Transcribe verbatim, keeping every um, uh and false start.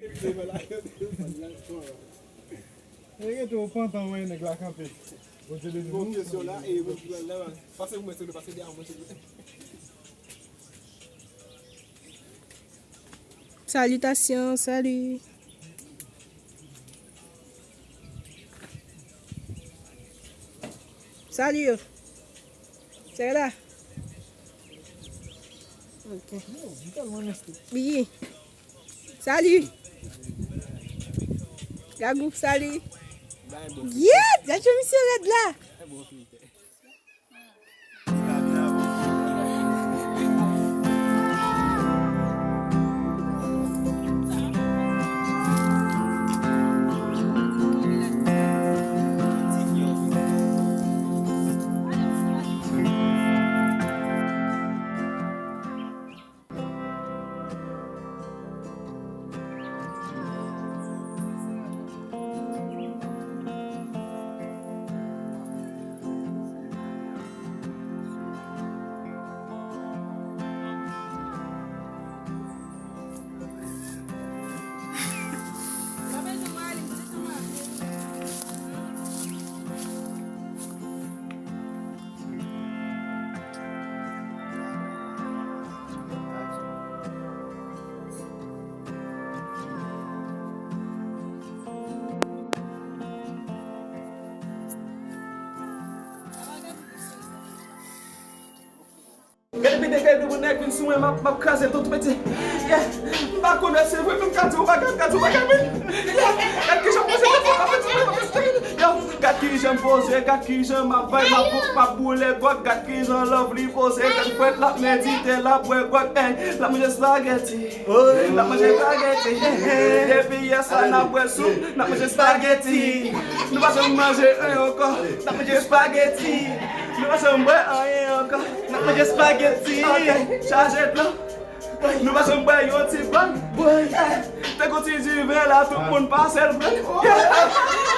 E rete w pantan wè nèg la kanpe. Bondye beni nou. Bon kesyon la, e mwen ki pral la, pase pou mwen, se nou pase dèyè mwen, se nou. Salutations, salut. Salut. Sè la. Ok. Wi. Salut. Gagou, salut. Yet, gade misye rèd la. Gade pete kay de moun nèg vin sou mwen, m ap, m ap kraze tout pete. Yeah. M pa konnen se vre, men m ka di w bagay, m ka di w bagay, men. Yeah. Gade kijan m poze telefòn, m ap di w, m ap di w. Yo, gad kijan m poze, gad kijan m ap bay, m ap, m ap boule gwòg, gad kijan Lovely poze, tèt frèt, l ap medite, l ap bwè gwòg, ey, l ap manje spaghetti. L ap manje spaghetti. Depi yè sa n ap bwè soup, n ap manje spaghetti. Nou pa janm manje anyen ankò, n ap manje spaghetti. Nou pa janm bwè anyen ankò, n ap manje spaghetti. Ok, chaje dlo. Nou pa janm bwè yon ti gòl. Te gon ti diven la, tout moun pase l pran.